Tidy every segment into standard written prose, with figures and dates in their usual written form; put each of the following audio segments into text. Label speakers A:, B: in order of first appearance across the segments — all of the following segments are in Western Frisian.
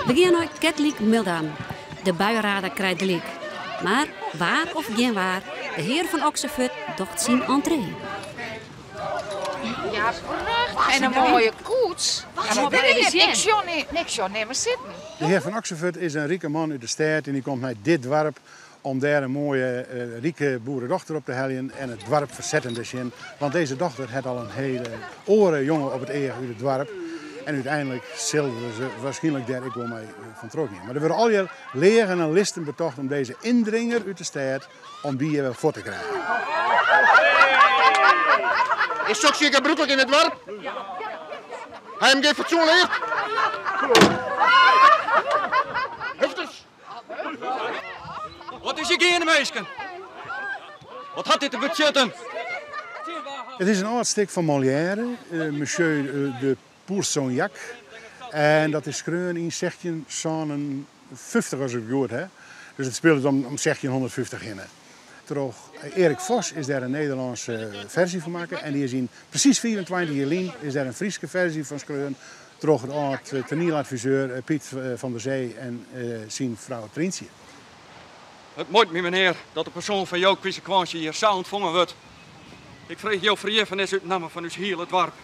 A: We gean nei Ketlik Mildam. De buienradar krijt gelyk. Mar waar of gjin waar, de hear fan Oxenfurt docht syn entree.
B: Ja, prachtich. En in moaie koets. Ik sjoch nimmen sitten.
C: De hear fan Oxenfurt is in rike man út de stêd en dy komt nei dit doarp om dêr in moaie rike boeredochter op te heljen en it doarp ferset him dêrtsjin, want dizze dochter hat al in hiele oare jonge op it each út it doarp en úteinlik sille se waarskynlik dêr ek wol mei fan troch gean. Mar der wurde allegear leagen en listen betocht om dizze yndringer út de stêd om dy hjir wer fuort te krijen.
D: Is soks hjir gebrûklik yn it doarp? Ha jim gjin fatsoen leard? Hufters!
E: Wat is hjir geande, minsken? Wat hat dit te betsjutten?
C: It is in âld stik fan Molière, Monsieur de Pourceaugnac. En dat is skreaun yn 1657, as ik it goed ha. Dus it spilet om 1650 hinne. Troch Erik Vos is dêr in Nederlânske ferzje fan makke en dy is yn presys 25 jier lyn is dêr in Fryske ferzje fan skreaun troch de âld toanieladviseur Piet van der Zee en syn frou Tryntsje.
E: It muoit my, menear, dat de persoan fan jo kwizekwânsje hjir sa ûntfongen wurdt. Ik freegje jo ferjiffenis út namme fan ús hiele doarp.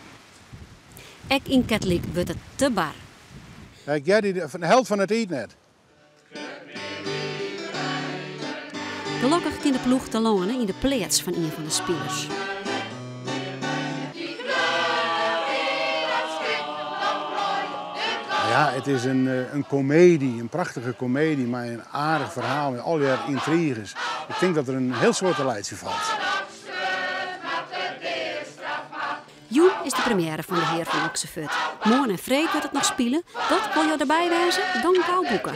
A: Ek yn Ketlik wurdt it te bar.
C: Ik hear dy de helt fan de tiid net.
A: Gelokkich kin de ploech telâne yn de pleats fan ien fan de spilers.
C: Ja, it is in komedy, in prachtige komedy mei in aardich ferhaal mei allegear yntriges. Ik tink dat der in hiel soad te laitsjen falt.
A: Jûn is de premiêre fan De Hear fan Oxenfurt. Moarn en freed wurdt it noch spile. Dat, wolle jo derby wêze? Dan gau boeke.